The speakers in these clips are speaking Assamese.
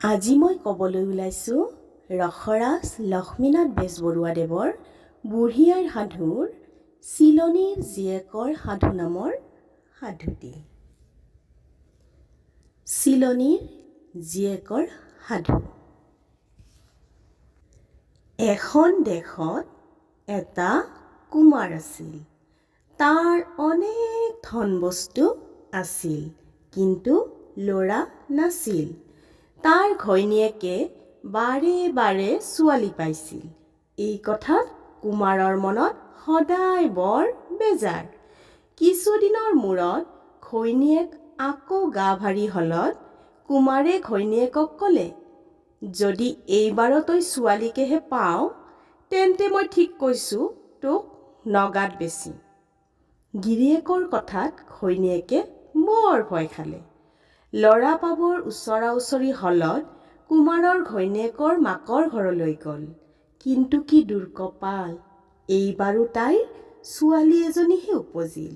আজি মই ক'বলৈ ওলাইছোঁ ৰসৰাজ লক্ষ্মীনাথ বেজবৰুৱাদেৱৰ বুঢ়ী আইৰ সাধুৰ চিলনীৰ জীয়েকৰ সাধু নামৰ সাধুটি। চিলনীৰ জীয়েকৰ সাধু। এখন দেশত এটা কুমাৰ আছিল। তাৰ অনেক ধন বস্তু আছিল, কিন্তু ল'ৰা নাছিল। তাৰ ঘৈণীয়েকে বাৰে বাৰে ছোৱালী পাইছিল। এই কথাত কুমাৰৰ মনত সদায় বৰ বেজাৰ। কিছুদিনৰ মূৰত ঘৈণীয়েক আকৌ গা ভাৰী হ'লত কুমাৰে ঘৈণীয়েকক ক'লে, যদি এইবাৰো তই ছোৱালীকেহে পাৱ, তেন্তে মই ঠিক কৈছোঁ, তোক নগাত বেচিম। গিৰিয়েকৰ কথাত ঘৈণীয়েকে বৰ ভয় খালে। ল'ৰা পাবৰ ওচৰা ওচৰি হ'লত কুমাৰৰ ঘৈণীয়েকৰ মাকৰ ঘৰলৈ গ'ল। কিন্তু কি দুৰ্কপাল, এইবাৰো তাইৰ ছোৱালী এজনীহে উপজিল।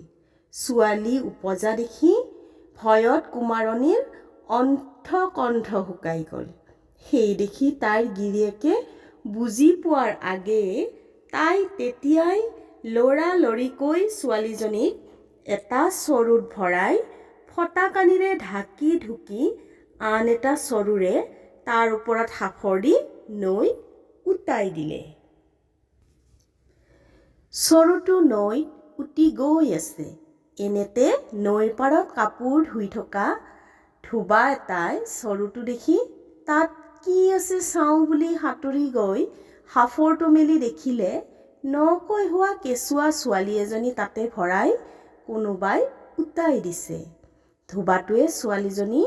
ছোৱালী উপজা দেখি ভয়ত কুমাৰণীৰ অণ্ঠ কণ্ঠ শুকাই গ'ল। সেই দেখি তাইৰ গিৰিয়েকে বুজি পোৱাৰ আগেয়ে তাই তেতিয়াই লৰালৰিকৈ ছোৱালীজনীক এটা চৰুত ভৰাই ফটাকানিৰে ঢাকি ঢুকি আন এটা চৰুৰে তাৰ ওপৰত সাঁফৰ দি নৈত উটাই দিলে। চৰুটো নৈত উটি গৈ আছে, এনেতে নৈৰ পাৰত কাপোৰ ধুই থকা ধোবা এটাই চৰুটো দেখি তাত কি আছে চাওঁ বুলি সাঁতুৰি গৈ সাঁফৰটো মেলি দেখিলে, নকৈ হোৱা কেঁচুৱা ছোৱালী এজনী তাতে ভৰাই কোনোবাই উটাই দিছে। ধোবাটোৱে ছোৱালীজনী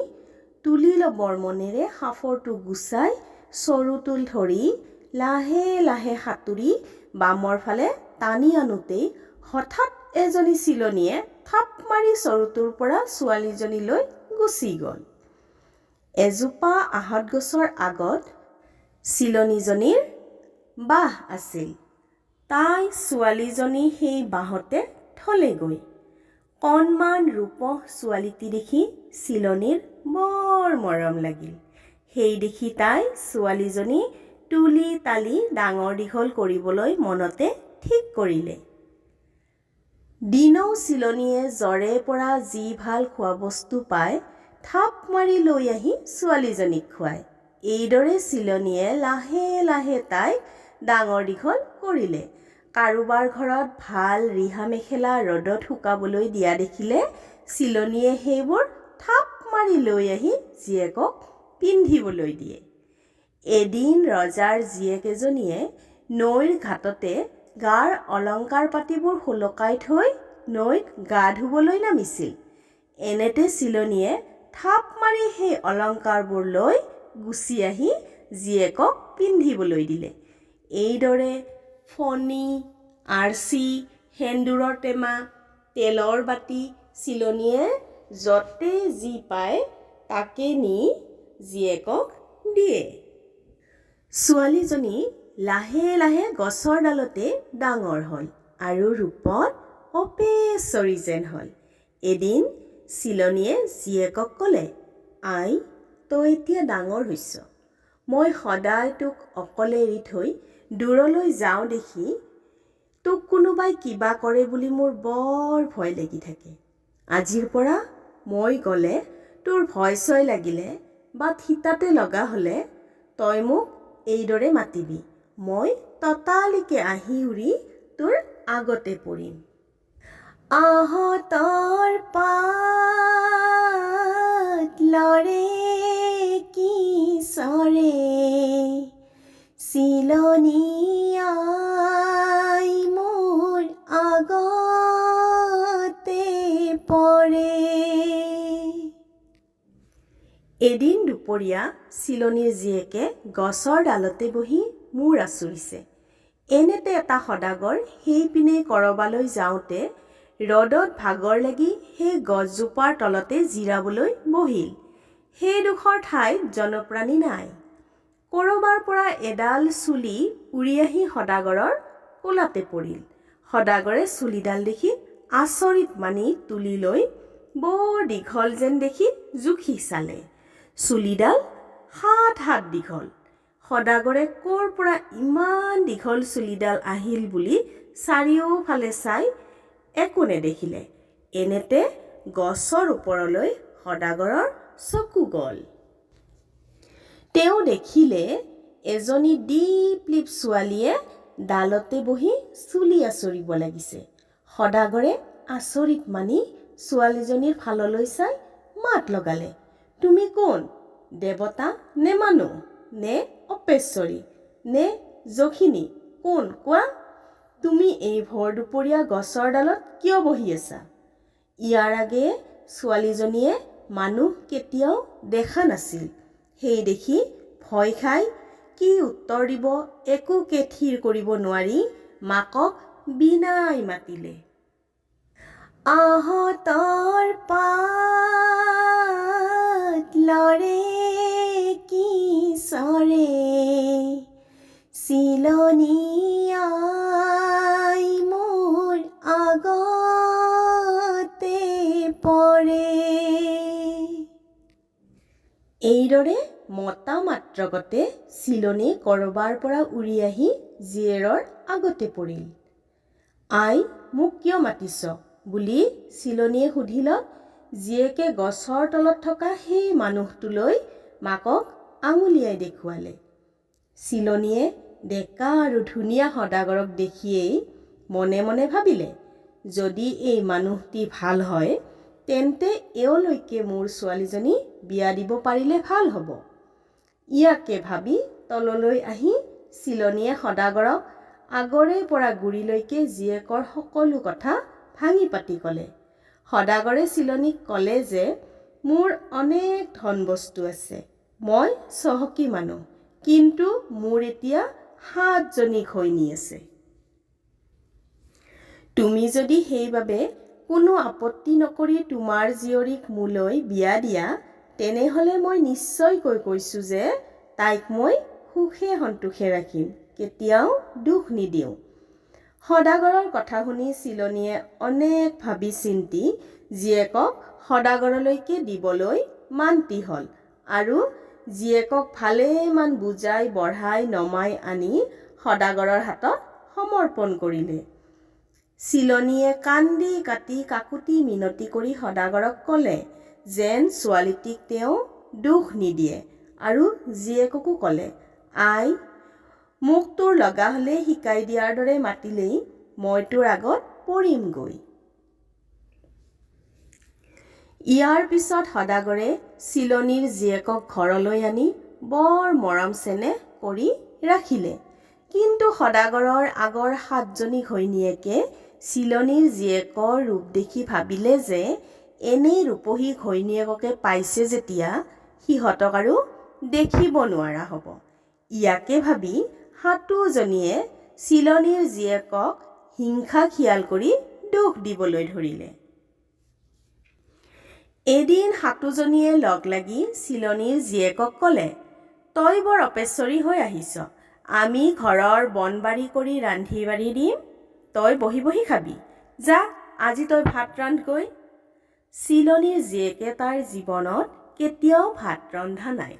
তুলি ল'বৰ মনেৰে সাঁফৰটো গুচাই চৰুটো ধৰি লাহে লাহে সাঁতুৰি বামৰ ফালে টানি আনোতেই হঠাৎ এজনী চিলনীয়ে থাপ মাৰি চৰুটোৰ পৰা ছোৱালীজনী লৈ গুচি গ'ল। এজোপা আহঁত গছৰ আগত চিলনীজনীৰ বাহ আছিল। তাই ছোৱালীজনী সেই বাঁহতে থ'লেগৈ। কণমান ৰূপহ ছোৱালীটি দেখি চিলনীৰ বৰ মৰম লাগিল। সেই দেখি তাই ছোৱালীজনী তুলি তালি ডাঙৰ দীঘল কৰিবলৈ মনতে ঠিক কৰিলে। দিনৌ চিলনীয়ে য'ৰে পৰা যি ভাল খোৱা বস্তু পায়, থাপ মাৰি লৈ আহি ছোৱালীজনীক খুৱায়। এইদৰে চিলনীয়ে লাহে লাহে তাইক ডাঙৰ দীঘল কৰিলে। কাৰোবাৰ ঘৰত ভাল ৰিহা মেখেলা ৰ'দত শুকাবলৈ দিয়া দেখিলে চিলনীয়ে সেইবোৰ থাপ মাৰি লৈ আহি জীয়েকক পিন্ধিবলৈ দিয়ে। এদিন ৰজাৰ জীয়েক এজনীয়ে নৈৰ ঘাটতে গাৰ অলংকাৰ পাতিবোৰ সোলোকাই থৈ নৈত গা ধুবলৈ নামিছিল। এনেতে চিলনীয়ে থাপ মাৰি সেই অলংকাৰবোৰ লৈ গুচি আহি জীয়েকক পিন্ধিবলৈ দিলে। এইদৰে ফণি, আৰ্চি, সেন্দূৰৰ টেমা, তেলৰ বাতি চিলনীয়ে য'তে যি পায় তাকে নি জীয়েকক দিয়ে। ছোৱালীজনী লাহে লাহে গছৰ ডালতে ডাঙৰ হ'ল আৰু ৰূপত অপেচৰী যেন হ'ল। এদিন চিলনীয়ে জীয়েকক ক'লে, আই, তই এতিয়া ডাঙৰ হৈছ। মই সদায় তোক অকলে এৰি থৈ দূৰলৈ যাওঁ দেখি তোক কোনোবাই কিবা কৰে বুলি মোৰ বৰ ভয় লাগি থাকে। আজিৰ পৰা মই গ'লে তোৰ ভয় চয় লাগিলে বা থিতাতে লগা হ'লে তই মোক এইদৰে মাতিবি, মই ততালিকে আহি উৰি তোৰ আগতে পৰিম। আহঁতৰ পাত লৰে কি চৰে, চিলনী আই মোৰ আগতে পৰে। এদিন দুপৰীয়া চিলনীৰ জীয়েকে গছৰ ডালতে বহি মূৰ আঁচুৰিছে। এনেতে এটা সদাগৰ সেইপিনে কৰবালৈ যাওঁতে ৰ'দত ভাগৰ লাগি সেই গছজোপাৰ তলতে জিৰাবলৈ বহিল। সেইডোখৰ ঠাইত জনপ্ৰাণী নাই। ক'ৰবাৰ পৰা এডাল চুলি উৰি আহি সদাগৰৰ কোলাতে পৰিল। সদাগৰে চুলিডাল দেখি আচৰিত মানি তুলি লৈ বৰ দীঘল যেন দেখি জুখি চালে। চুলিডাল 7 হাত দীঘল। সদাগৰে ক'ৰ পৰা ইমান দীঘল চুলিডাল আহিল বুলি চাৰিওফালে চাই একো নেদেখিলে। এনেতে গছৰ ওপৰলৈ সদাগৰৰ চকু গ'ল। তেওঁ দেখিলে এজনী দীপ লিপ ছোৱালীয়ে ডালতে বহি চুলি আঁচুৰিব লাগিছে। সদাগৰে আচৰিত মানি ছোৱালীজনীৰ ফাললৈ চাই মাত লগালে, "তুমি কোন? দেৱতা নে মানুহ নে অপেশ্বৰী নে যখিনী, কোন কোৱা? তুমি এই ভৰ দুপৰীয়া গছৰ ডালত কিয় বহি আছা?" ইয়াৰ আগেয়ে ছোৱালীজনীয়ে মানুহ কেতিয়াও দেখা নাছিল। সেই দেখি ভয় খাই কি উত্তৰ দিব একোকে থিৰ কৰিব নোৱাৰি মাকক বিনাই মাতিলে, "আহঁতৰ পাত লৰে কি চৰে, চিলনী আই মোৰ আগতে পৰে।" এইদৰে মতা মাত্ৰকতে চিলনী কৰবাৰ পৰা উৰি আহি জীয়েৰৰ আগতে পৰিল। "আই, মোক কিয় মাতিছ?" বুলি চিলনীয়ে সুধিলত জীয়েকে গছৰ তলত থকা সেই মানুহটোলৈ মাকক আঙুলিয়াই দেখুৱালে। চিলনীয়ে ডেকা আৰু ধুনীয়া সদাগৰক দেখিয়েই মনে মনে ভাবিলে, যদি এই মানুহটি ভাল হয়, তেন্তে এওঁলৈকে মোৰ ছোৱালীজনী বিয়া দিব পাৰিলে ভাল হ'ব। ইয়াকে ভাবি তললৈ আহি চিলনীয়ে সদাগৰক আগৰে পৰা গুৰিলৈকে জীয়েকৰ সকলো কথা ভাঙি পাতি ক'লে। সদাগৰে চিলনীক ক'লে যে মোৰ অনেক ধন বস্তু আছে, মই চহকী মানুহ, কিন্তু মোৰ এতিয়া 7জনী ঘৈণী আছে। তুমি যদি সেইবাবে কোনো আপত্তি নকৰি তোমাৰ জীয়ৰীক মোলৈ বিয়া দিয়া, তেনেহ'লে মই নিশ্চয়কৈ কৈছোঁ যে তাইক মই সুখে সন্তোষে ৰাখিম, কেতিয়াও দুখ নিদিওঁ। সদাগৰৰ কথা শুনি চিলনীয়ে অনেক ভাবি চিন্তি জীয়েকক সদাগৰলৈকে দিবলৈ মান্তি হ'ল আৰু জীয়েকক ভালেমান বুজাই বঢ়াই নমাই আনি সদাগৰৰ হাতত সমৰ্পণ কৰিলে। চিলনীয়ে কান্দি কাটি কাকুতি মিনতি কৰি সদাগৰক ক'লে যেন ছোৱালীটিক তেওঁ দুখ নিদিয়ে আৰু জীয়েককো ক'লে, "আই, মোক তোৰ লগা হ'লে শিকাই দিয়াৰ দৰে মাতিলেই মই তোৰ আগত পৰিমগৈ।" ইয়াৰ পিছত সদাগৰে চিলনীৰ জীয়েকক ঘৰলৈ আনি বৰ মৰম চেনেহ কৰি ৰাখিলে। কিন্তু সদাগৰৰ আগৰ 7জনী ঘৈণীয়েকে চিলনীৰ জীয়েকৰ ৰূপ দেখি ভাবিলে যে এনেই ৰূপহী ঘৈণীয়েককে পাইছে যেতিয়া সিহঁতক আৰু দেখিব নোৱাৰা হ'ব। ইয়াকে ভাবি সাতোজনীয়ে চিলনীৰ জীয়েকক হিংসা খিয়াল কৰি দুখ দিবলৈ ধৰিলে। এদিন সাতোজনীয়ে লগ লাগি চিলনীৰ জীয়েকক ক'লে, "তই বৰ অপেশ্বৰী হৈ আহিছ। আমি ঘৰৰ বনবাৰী কৰি ৰান্ধি বাঢ়ি দিম, তই বহি বহি খাবি। যা, আজি তই ভাত ৰান্ধগৈ।" চিলনীৰ জীয়েকে তাৰ জীৱনত কেতিয়াও ভাত ৰন্ধা নাই।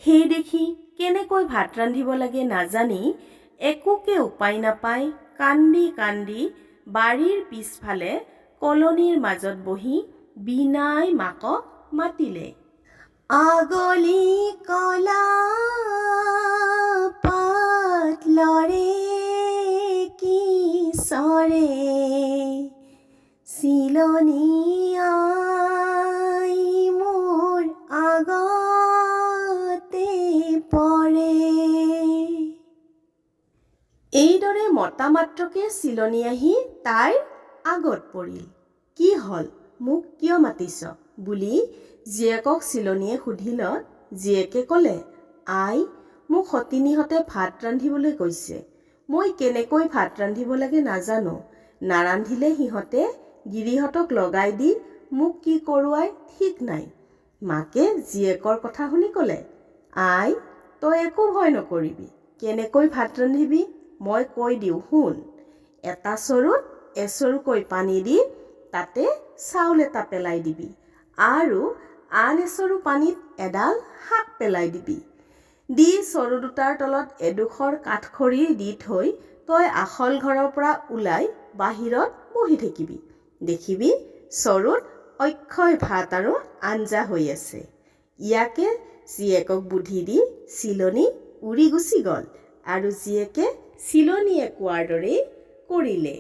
সেই দেখি কেনেকৈ ভাত ৰান্ধিব লাগে নাজানি একোকে উপায় নাপাই কান্দি কান্দি বাৰীৰ পিছফালে কলনিৰ মাজত বহি বিনাই মাকক মাতিলে, "আগলি কলা পাত লৰে কি চৰে, চিলনী আই মোৰ আগতে পৰে।" এইদৰে মতা মাত্ৰকে চিলনী আহি তাইৰ আগত পৰিল। "কি হ'ল, মোক কিয় মাতিছ?" বুলি জীয়েকক চিলনীয়ে সুধিলত জীয়েকে ক'লে, "আই, মোক সতিনীহঁতে ভাত ৰান্ধিবলৈ কৈছে। মই কেনেকৈ ভাত ৰান্ধিব লাগে নাজানো। নাৰান্ধিলে সিহঁতে গিৰিহঁতক লগাই দি মোক কি কৰোৱায় ঠিক নাই।" মাকে জীয়েকৰ কথা শুনি ক'লে, "আই, তই একো ভয় নকৰিবি। কেনেকৈ ভাত ৰান্ধিবি মই কৈ দিওঁ, শুন। এটা চৰুত এচৰুকৈ পানী দি তাতে চাউল এটা পেলাই দিবি আৰু আন এচৰু পানীত এডাল শাক পেলাই দিবি। দি চৰু দুটাৰ তলত এডোখৰ কাঠখৰি দি থৈ তই আখল ঘৰৰ পৰা ওলাই বাহিৰত বহি থাকিবি। দেখিবি চৰুত অক্ষয় ভাত আৰু আঞ্জা হৈ আছে। ইয়াকে জীয়েকক বুধি দি চিলনী উৰি গুচি গ'ল আৰু জীয়েকে চিলনীয়ে কোৱাৰ দৰেই কৰিলে।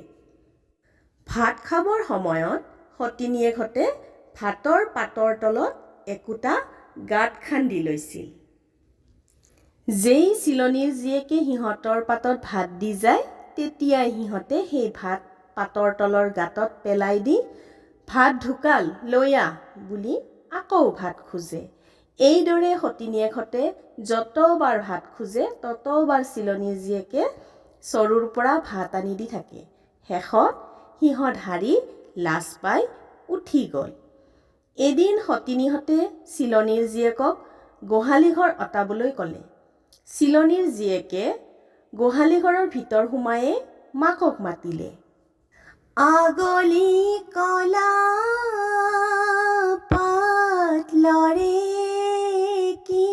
ভাত খাবৰ সময়ত সতিনীয়েকহঁতে ভাতৰ পাতৰ তলত একোটা গাঁত খান্দি লৈছিল। যেই চিলনীৰ জীয়েকে সিহঁতৰ পাতত ভাত দি যায়, তেতিয়াই সিহঁতে সেই ভাত পাতৰ তলৰ গাঁতত পেলাই দি "ভাত ঢুকাল, লৈ আহ" বুলি আকৌ ভাত খোজে। এইদৰে সতিনীয়েকহঁতে যতবাৰ ভাত খোজে, ততবাৰ চিলনীৰ জীয়েকে চৰুৰ পৰা ভাত আনি দি থাকে। শেষত সিহঁত হাৰি লাজ পাই উঠি গ'ল। এদিন সতিনীহঁতে চিলনীৰ জীয়েকক গোহালি ঘৰ অঁতাবলৈ ক'লে। চিলনীৰ জীয়েকে গোহালি ঘৰৰ ভিতৰ সোমায়েই মাকক মাতিলে, "আগলি কলা পাত লৰে কি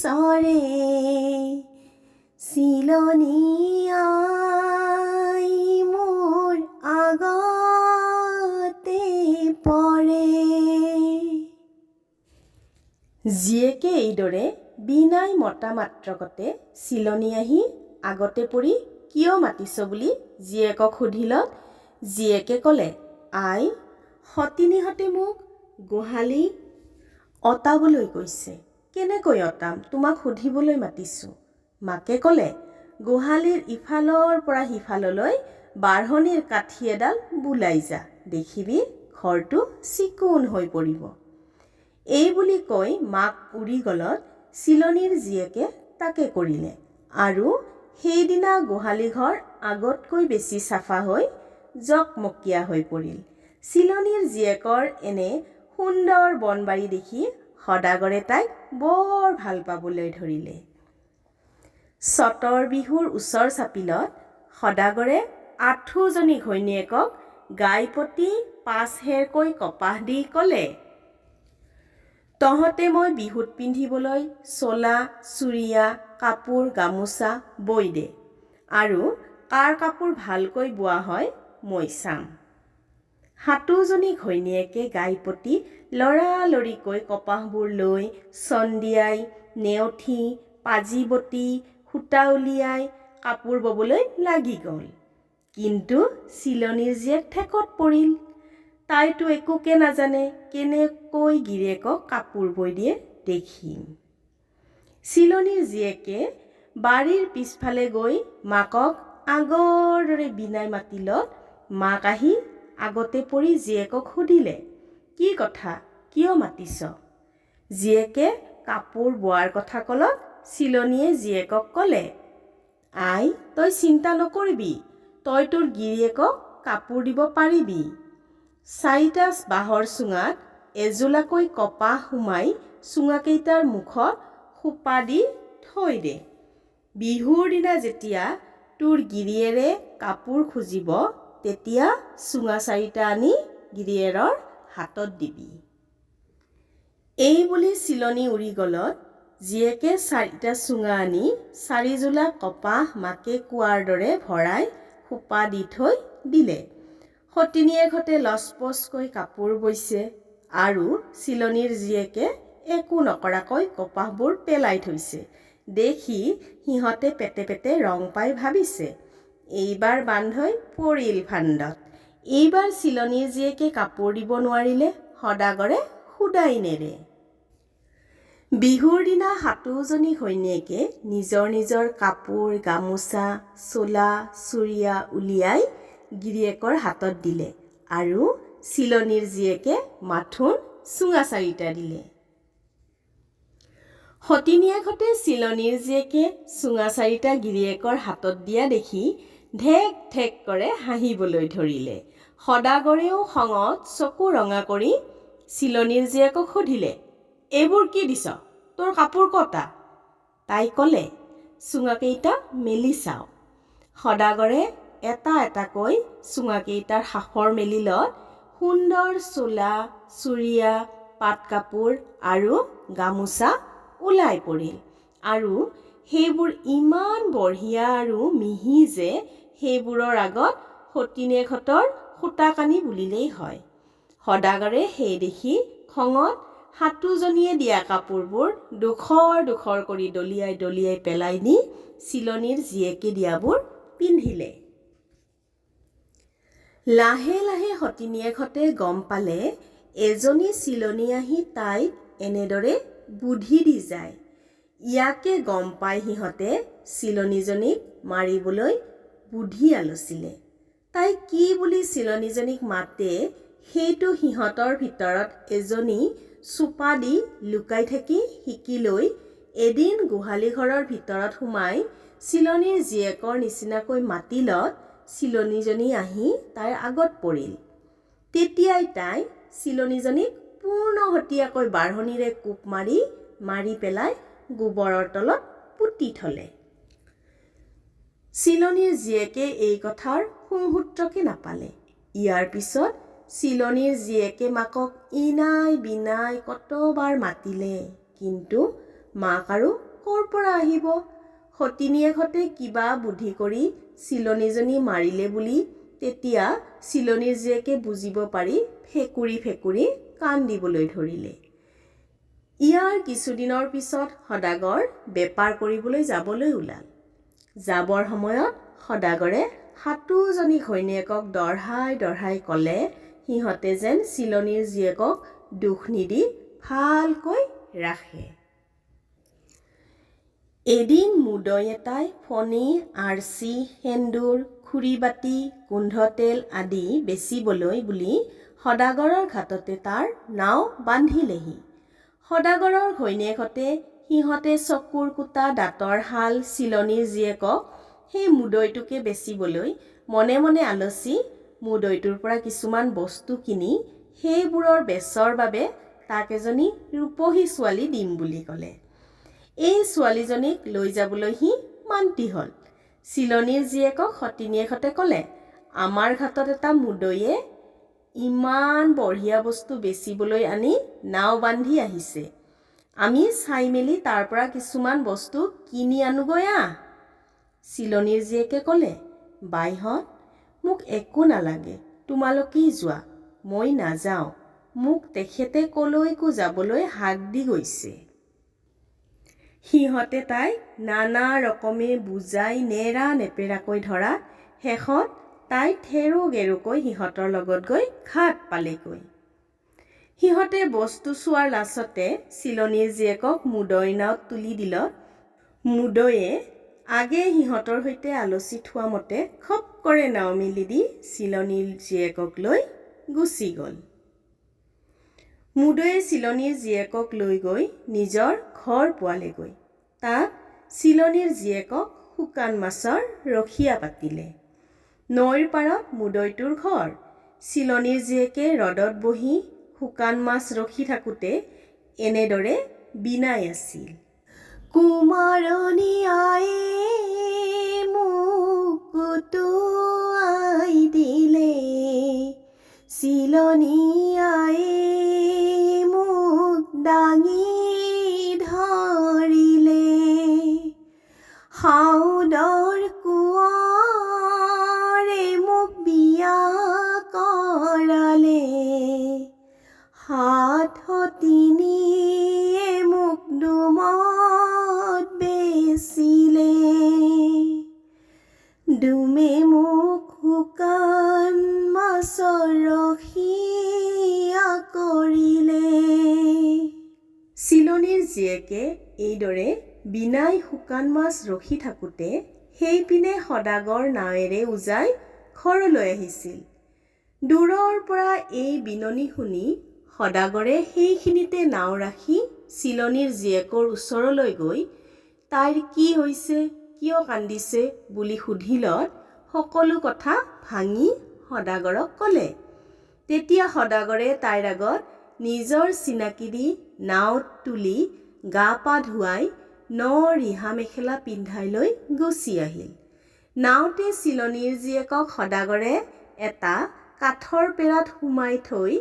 চৰে, চিলনী আই মোৰ আগতে পৰে।" জীয়েকে এইদৰে বিনাই মতা মাত্ৰকতে চিলনী আহি আগতে পৰি কিয় মাতিছ বুলি জীয়েকক সুধিলত জীয়েকে ক'লে, "আই, সতিনীহঁতে মোক গোহালি অঁতাবলৈ কৈছে, কেনেকৈ অঁতাম তোমাক সুধিবলৈ মাতিছোঁ।" মাকে ক'লে, "গোহালিৰ ইফালৰ পৰা সিফাললৈ বাঢ়নীৰ কাঠি এডাল বুলাই যা, দেখিবি ঘৰটো চিকুণ হৈ পৰিব।" এই বুলি কৈ মাক উৰি গ'লত চিলনীৰ জীয়েকে তাকে কৰিলে আৰু সেইদিনা গোহালিঘৰ আগতকৈ বেছি চাফা হৈ জকমকীয়া হৈ পৰিল। চিলনীৰ জীয়েকৰ এনে সুন্দৰ বনবাৰী দেখি সদাগৰে তাইক বৰ ভাল পাবলৈ ধৰিলে। চ'তৰ বিহুৰ ওচৰ চাপিলত সদাগৰে আঠোজনী ঘৈণীয়েকক গাইপতি 5 সেৰকৈ কপাহ দি ক'লে, "তহঁতে মই বিহুত পিন্ধিবলৈ চোলা, চুৰিয়া, কাপোৰ, গামোচা বৈ দে আৰু কাৰ কাপোৰ ভালকৈ বোৱা হয় মই চাম।" সাতোজনী ঘৈণীয়েকে গাইপতি লৰালৰিকৈ কপাহবোৰ লৈ চন্দিয়াই, নেওঠি, পাজি বটি, সূতা উলিয়াই কাপোৰ ববলৈ লাগি গ'ল। কিন্তু চিলনীৰ জীয়েক ঠেকত পৰিল। তাইতো একোকে নাজানে, কেনেকৈ গিৰিয়েকক কাপোৰ বৈ দিয়ে দেখিম। চিলনীৰ জীয়েকে বাৰীৰ পিছফালে গৈ মাকক আগৰ দৰে বিনাই মাতিলত মাক আহি আগতে পৰি জীয়েকক সুধিলে, "কি কথা, কিয় মাতিছ?" জীয়েকে কাপোৰ বোৱাৰ কথা ক'লত চিলনীয়ে জীয়েকক ক'লে, "আই, তই চিন্তা নকৰিবি, তই তোৰ গিৰিয়েকক কাপোৰ দিব পাৰিবি। চাৰিটা বাঁহৰ চুঙাত এজোলাকৈ কপাহ সুমাই চুঙাকেইটাৰ মুখত সোপা দি থৈ দে। বিহুৰ দিনা যেতিয়া তোৰ গিৰিয়েৰে কাপোৰ খুজিব, তেতিয়া চুঙা চাৰিটা আনি গিৰিয়েৰৰ হাতত দিবি।" এই বুলি চিলনী উৰি গ'লত জীয়েকে চাৰিটা চুঙা আনি চাৰিজোলা কপাহ মাকে কোৱাৰ দৰে ভৰাই সোপা দি থৈ দিলে। সতিনীয়েকহঁতে লচপচকৈ কাপোৰ বৈছে আৰু চিলনীৰ জীয়েকে একো নকৰাকৈ কপাহবোৰ পেলাই থৈছে দেখি সিহঁতে পেটে পেটে ৰং পাই ভাবিছে, এইবাৰ বান্ধৈ পৰিল ফান্দত, এইবাৰ চিলনীৰ জীয়েকে কাপোৰ দিব নোৱাৰিলে সদাগৰে সুদাই নেৰে। বিহুৰ দিনা সাতোজনী ঘৈণীয়েকে নিজৰ নিজৰ কাপোৰ, গামোচা, চোলা, চুৰিয়া উলিয়াই গিৰিয়েকৰ হাতত দিলে আৰু চিলনীৰ জীয়েকে মাথোন চুঙা চাৰিটা দিলে। সতিনীয়েকহঁতে চিলনীৰ জীয়েকে চুঙা চাৰিটা গিৰিয়েকৰ হাতত দিয়া দেখি ঢেক ঢেক কৰে হাঁহিবলৈ ধৰিলে। সদাগৰেও খঙত চকু ৰঙা কৰি চিলনীৰ জীয়েকক সুধিলে, "এইবোৰ কি দিছ? তোৰ কাপোৰ ক'তা?" তাই ক'লে, "চুঙাকেইটা মেলি চাওঁ।" সদাগৰে এটা এটাকৈ চুঙাকেইটাৰ সাঁফৰ মেলিলত সুন্দৰ চোলা, চুৰিয়া, পাট কাপোৰ আৰু গামোচা ওলাই পৰিল আৰু সেইবোৰ ইমান বঢ়িয়া আৰু মিহি যে সেইবোৰৰ আগত সতিনীয়েকহঁতৰ সূতা-কানি বুলিলেই হয়। সদাগৰে সেই দেখি খঙত সাতোজনীয়ে দিয়া কাপোৰবোৰ ডোখৰ ডোখৰ কৰি দলিয়াই দলিয়াই পেলাই নি চিলনীৰ জীয়েকে দিয়াবোৰ পিন্ধিলে। লাহে লাহে সতিনীয়েকহঁতে গম পালে এজনী চিলনী আহি তাইক এনেদৰে বুধি দি যায়। ইয়াকে গম পাই সিহঁতে চিলনীজনীক মাৰিবলৈ বুধি আলচিলে। তাই কি বুলি চিলনীজনীক মাতে সেইটো সিহঁতৰ ভিতৰত এজনী চোপা দি লুকাই থাকি শিকি লৈ এদিন গোহালি ঘৰৰ ভিতৰত সোমাই চিলনীৰ জীয়েকৰ নিচিনাকৈ মাতিলত চিলনীজনী আহি তাইৰ আগত পৰিল। তেতিয়াই তাই চিলনীজনীক পূৰ্ণহতীয়াকৈ বাঢ়নীৰে কোব মাৰি মাৰি পেলাই গোবৰৰ তলত পুতি থ'লে। চিলনীৰ জীয়েকে এই কথাৰ শুংসূত্ৰকে নাপালে। ইয়াৰ পিছত চিলনীৰ জীয়েকে মাকক ইনাই বিনাই কতবাৰ মাতিলে, কিন্তু মাক আৰু ক'ৰ পৰা আহিব? সতিনীয়েকহঁতে কিবা বুধি কৰি চিলনীজনী মাৰিলে বুলি তেতিয়া চিলনীৰ জীয়েকে বুজিব পাৰি ফেকুৰি ফেকুৰি কান্দিবলৈ ধৰিলে। ইয়াৰ কিছুদিনৰ পিছত সদাগৰ বেপাৰ কৰিবলৈ যাবলৈ ওলাল। যাবৰ সময়ত সদাগৰে সাতোজনী ঘৈণীয়েকক দঢ়াই দঢ়াই ক'লে সিহঁতে যেন চিলনীৰ জীয়েকক দুখ নিদি ভালকৈ ৰাখে। এদিন মুদৈ এটাই ফণি, আৰ্চি, সেন্দুৰ, খুৰীবাতি, গোন্ধতেল আদি বেচিবলৈ বুলি সদাগৰৰ ঘাটতে তাৰ নাও বান্ধিলেহি। সদাগৰৰ ঘৈণীয়েকহঁতে সিহঁতে চকুৰ কুটা, দাঁতৰ শাল চিলনীৰ জীয়েকক সেই মুদৈটোকে বেচিবলৈ মনে মনে আলচি মুদৈটোৰ পৰা কিছুমান বস্তু কিনি সেইবোৰৰ বেচৰ বাবে তাক এজনী ৰূপহী ছোৱালী দিম বুলি ক'লে। এই ছোৱালীজনীক লৈ যাবলৈ সি মান্তি হ'ল। চিলনীৰ জীয়েকক সতিনীয়েকহঁতে ক'লে, আমাৰ ঘাটত এটা মুদৈয়ে ইমান বঢ়িয়া বস্তু বেচিবলৈ আনি নাও বান্ধি আহিছে, আমি চাই মেলি তাৰ পৰা কিছুমান বস্তু কিনি আনোগৈ আহ। চিলনীৰ জীয়েকে ক'লে, বাইহঁত, মোক একো নালাগে, তোমালোকেই যোৱা, মই নাযাওঁ, মোক তেখেতে ক'লৈকো যাবলৈ হাক দি গৈছে। সিহঁতে তাইক নানা ৰকমে বুজাই নেৰা নেপেৰাকৈ ধৰাত শেষত তাই থেৰো গেৰোকৈ সিহঁতৰ লগত গৈ ঘাট পালেগৈ। সিহঁতে বস্তু চোৱাৰ লাচতে চিলনীৰ জীয়েকক মুদৈৰ নাৱত তুলি দিলত মুদৈয়ে আগেয়ে সিহঁতৰ সৈতে আলচি থোৱা মতে খপ কৰে নাও মেলি দি চিলনীৰ জীয়েকক লৈ গুচি গ'ল। মুদৈয়ে চিলনীৰ জীয়েকক লৈ গৈ নিজৰ ঘৰ পোৱালেগৈ। তাত চিলনীৰ জীয়েকক শুকান মাছৰ ৰখীয়া পাতিলে। নৈৰ পাৰত মুদৈটোৰ ঘৰ। চিলনীৰ জীয়েকে ৰ'দত বহি শুকান মাছ ৰখি থাকোঁতে এনেদৰে বিনাই আছিল। কুমাৰণী আয়ে মোক কুটুৱাই দিলে, চিলনী আয়ে মোক দাঙি ধৰিলে, সাউদৰ কোঁৱৰে মোক বিয়া কৰালে, সাত সতিনীয়ে মোক ডুমত বেচিলে, ডুমে মোক শুকান মাছৰ ৰখীয়া কৰিলে। চিলনীৰ জীয়েকে এইদৰে বিনাই শুকান মাছ ৰখি থাকোঁতে সেইপিনে সদাগৰ নাৱেৰে উজাই ঘৰলৈ আহিছিল। দূৰৰ পৰা এই বিননি শুনি সদাগৰে সেইখিনিতে নাও ৰাখি চিলনীৰ জীয়েকৰ ওচৰলৈ গৈ তাইৰ কি হৈছে, কিয় কান্দিছে বুলি সুধিলত সকলো কথা ভাঙি সদাগৰক ক'লে। তেতিয়া সদাগৰে তাইৰ আগত নিজৰ চিনাকি দি নাৱত তুলি গা পা ধুৱাই ন ৰিহা মেখেলা পিন্ধাই লৈ গুচি আহিল। নাওতে চিলনীৰ জীয়েকক সদাগৰে এটা কাঠৰ পেৰাত সুমাই থৈ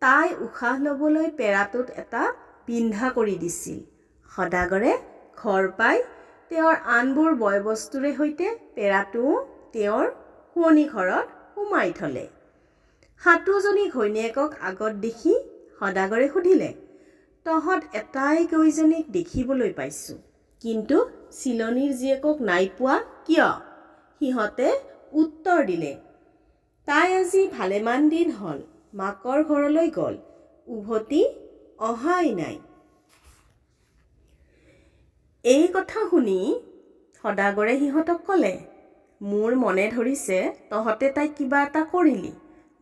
তাই উশাহ ল'বলৈ পেৰাটোত এটা বিন্ধা কৰি দিছিল। সদাগৰে ঘৰ পাই তেওঁৰ আনবোৰ বয় বস্তুৰে সৈতে পেৰাটোও তেওঁৰ শোৱনি ঘৰত সুমাই থ'লে। সাতোজনী ঘৈণীয়েকক আগত দেখি সদাগৰে সুধিলে, তহঁত এটাইকেইজনীক দেখিবলৈ পাইছোঁ, কিন্তু চিলনীৰ জীয়েকক নাই পোৱা কিয়? সিহঁতে উত্তৰ দিলে, তাই আজি ভালেমান দিন হ'ল মাকৰ ঘৰলৈ গ'ল, উভতি অহাই নাই। এই কথা শুনি সদাগৰে সিহঁতক ক'লে, মোৰ মনে ধৰিছে তহঁতে তাইক কিবা এটা কৰিলি।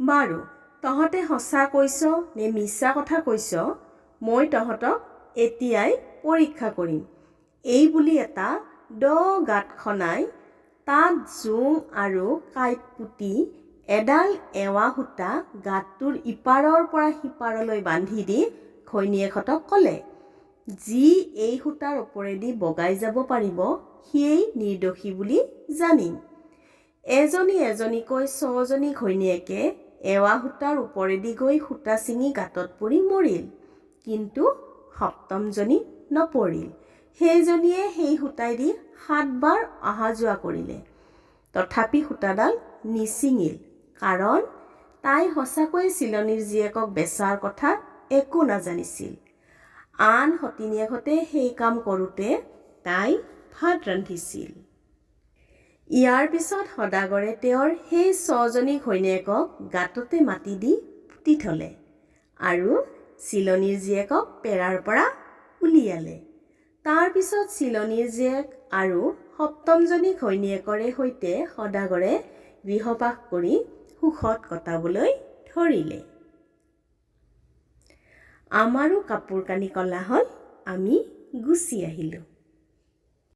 বাৰু, তহঁতে সঁচা কৈছ নে মিছা কথা কৈছ, মই তহঁতক এতিয়াই পৰীক্ষা কৰিম। এই বুলি এটা দ গাঁত খনাই তাত জোং আৰু কাঁইট পুতি এডাল এৱাঁ সূতা গাঁতটোৰ ইপাৰৰ পৰা সিপাৰলৈ বান্ধি দি ঘৈণীয়েকহঁতক ক'লে, যি এই সূতাৰ ওপৰেদি বগাই যাব পাৰিব সিয়েই নিৰ্দোষী বুলি জানিম। এজনী এজনীকৈ ছজনী ঘৈণীয়েকে এৱাঁ সূতাৰ ওপৰেদি গৈ সূতা ছিঙি গাঁতত পৰি মৰিল, কিন্তু সপ্তমজনী নপৰিল। সেইজনীয়ে সেই সূতাইদি সাতবাৰ অহা যোৱা কৰিলে, তথাপি সূতাডাল নিছিঙিল, কাৰণ তাই সঁচাকৈয়ে চিলনীৰ জীয়েকক বেচাৰ কথা একো নাজানিছিল। আন সতিনীয়েকহঁতে সেই কাম কৰোঁতে তাই ভাত ৰান্ধিছিল। ইয়াৰ পিছত সদাগৰে তেওঁৰ সেই ছজনী ঘৈণীয়েকক গাঁততে মাটি দি পুতি থ'লে আৰু চিলনীৰ জীয়েকক পেৰাৰ পৰা উলিয়ালে। তাৰ পিছত চিলনীৰ জীয়েক আৰু সপ্তমজনী ঘৈণীয়েকৰে সৈতে সদাগৰে গৃহবাস কৰি সুখত কটাবলৈ ধৰিলে। আমাৰো কাপোৰ কানি কলা হ'ল, আমি গুচি আহিলোঁ।